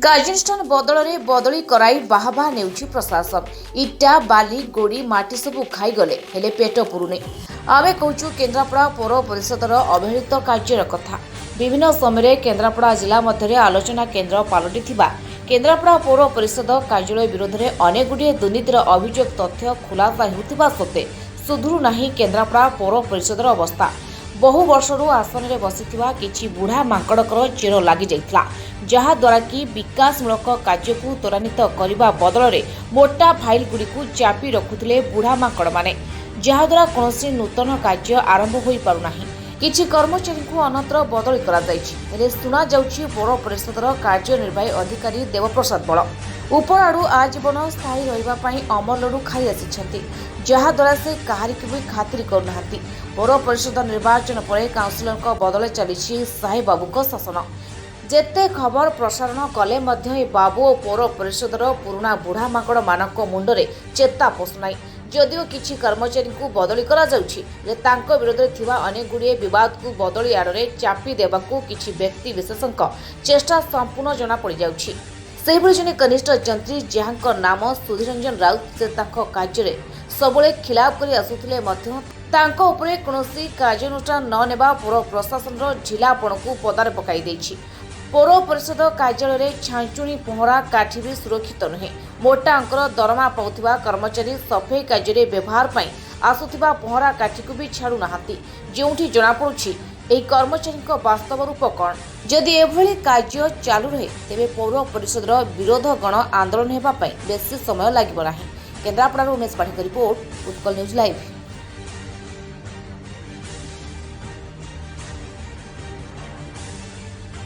କାର୍ଯ୍ୟାନୁଷ୍ଠାନ ବଦଳରେ ବଦଳି କରାଇ ବାହାବାହା ନେଉଛି ପ୍ରଶାସନ। ଇଟା, ବାଲି, ଗୋଡ଼ି, ମାଟି ସବୁ ଖାଇଗଲେ, ହେଲେ ପେଟ ପୁରୁନି। ଆମେ କହୁଛୁ କେନ୍ଦ୍ରାପଡ଼ା ପୌର ପରିଷଦର ଅବହେଳିତ କାର୍ଯ୍ୟର କଥା। ବିଭିନ୍ନ ସମୟରେ କେନ୍ଦ୍ରାପଡ଼ା ଜିଲ୍ଲା ମଧ୍ୟରେ ଆଲୋଚନା କେନ୍ଦ୍ର ପାଲଟିଥିବା କେନ୍ଦ୍ରାପଡ଼ା ପୌର ପରିଷଦ କାର୍ଯ୍ୟାଳୟ ବିରୋଧରେ ଅନେକଗୁଡ଼ିଏ ଦୁର୍ନୀତିର ଅଭିଯୋଗ ତଥ୍ୟ ଖୁଲାସା ହେଉଥିବା ସତ୍ତ୍ୱେ ସୁଧୁରୁ ନାହିଁ କେନ୍ଦ୍ରାପଡ଼ା ପୌର ପରିଷଦର ଅବସ୍ଥା। ବହୁ ବର୍ଷରୁ ଆସନରେ ବସିଥିବା କିଛି ବୁଢ଼ା ମାଙ୍କଡ଼ଙ୍କର ଚେର ଲାଗିଯାଇଥିଲା, ଯାହାଦ୍ୱାରା କି ବିକାଶମୂଳକ କାର୍ଯ୍ୟକୁ ତ୍ୱରାନ୍ୱିତ କରିବା ବଦଳରେ ମୋଟା ଫାଇଲଗୁଡ଼ିକୁ ଚାପି ରଖୁଥିଲେ ବୁଢ଼ା ମାଙ୍କଡ଼ମାନେ, ଯାହାଦ୍ୱାରା କୌଣସି ନୂତନ କାର୍ଯ୍ୟ ଆରମ୍ଭ ହୋଇପାରୁନାହିଁ। କିଛି କର୍ମଚାରୀଙ୍କୁ ଅନ୍ୟତ୍ର ବଦଳି କରାଯାଇଛି। ହେଲେ ଶୁଣାଯାଉଛି, ପୌର ପରିଷଦର କାର୍ଯ୍ୟନିର୍ବାହୀ ଅଧିକାରୀ ଦେବପ୍ରସାଦ ବଳ ଉପରଆଡ଼ୁ ଆଜୀବନ ସ୍ଥାୟୀ ରହିବା ପାଇଁ ଅମଲରୁ ଖାଇ ଆସିଛନ୍ତି, ଯାହାଦ୍ୱାରା ସେ କାହାରିକୁ ବି ଖାତିରି କରୁନାହାନ୍ତି। ପୌର ପରିଷଦ ନିର୍ବାଚନ ପରେ କାଉନସିଲରଙ୍କ ବଦଳରେ ଚାଲିଛି ସାହି ବାବୁଙ୍କ ଶାସନ। ଯେତେ ଖବର ପ୍ରସାରଣ କଲେ ମଧ୍ୟ ଏ ବାବୁ ଓ ପୌର ପରିଷଦର ପୁରୁଣା ବୁଢ଼ା ମାଙ୍କଡ଼ମାନଙ୍କ ମୁଣ୍ଡରେ ଚେତା ପଶୁନାହିଁ। ଯଦିଓ କିଛି କର୍ମଚାରୀଙ୍କୁ ବଦଳି କରାଯାଉଛି, ହେଲେ ତାଙ୍କ ବିରୋଧରେ ଥିବା ଅନେକଗୁଡ଼ିଏ ବିବାଦକୁ ବଦଳି ଆଡ଼ରେ ଚାପି ଦେବାକୁ କିଛି ବ୍ୟକ୍ତି ବିଶେଷଙ୍କ ଚେଷ୍ଟା ସମ୍ପୂର୍ଣ୍ଣ ଜଣାପଡ଼ିଯାଉଛି। ସେହିଭଳି ଜଣେ କନିଷ୍ଠ ଯନ୍ତ୍ରୀ, ଯାହାଙ୍କ ନାମ ସୁଧୀରଞ୍ଜନ ରାଉତ, ସେ ତାଙ୍କ କାର୍ଯ୍ୟରେ ସବୁବେଳେ ଖିଲାପ କରି ଆସୁଥିଲେ ମଧ୍ୟ ତାଙ୍କ ଉପରେ କୌଣସି କାର୍ଯ୍ୟାନୁଷ୍ଠାନ ନ ନେବା ପୌର ପ୍ରଶାସନର ଢିଲାପଣକୁ ପଦାରେ ପକାଇ ଦେଇଛି। ପୌର ପରିଷଦ କାର୍ଯ୍ୟାଳୟରେ ଛାଞ୍ଚୁଣି, ପହଁରା କାଠି ବି ସୁରକ୍ଷିତ ନୁହେଁ। ମୋଟା ଅଙ୍କର ଦରମା ପାଉଥିବା କର୍ମଚାରୀ ସଫେଇ କାର୍ଯ୍ୟରେ ବ୍ୟବହାର ପାଇଁ ଆସୁଥିବା ପହଁରା କାଠିକୁ ବି ଛାଡୁନାହାନ୍ତି, ଯେଉଁଠି ଜଣାପଡୁଛି ଏହି କର୍ମଚାରୀଙ୍କ ବାସ୍ତବ ରୂପ କ'ଣ। ଯଦି ଏଭଳି କାର୍ଯ୍ୟ ଚାଲୁ ରହେ, ତେବେ ପୌର ପରିଷଦର ବିରୋଧ ଗଣ ଆନ୍ଦୋଳନ ହେବା ପାଇଁ ବେଶୀ ସମୟ ଲାଗିବ ନାହିଁ। କେନ୍ଦ୍ରାପଡ଼ାରୁ ଉମେଶ ପାଢ଼ୀଙ୍କ ରିପୋର୍ଟ, ଉତ୍କଳ ନ୍ୟୁଜ୍ ଲାଇଭ୍।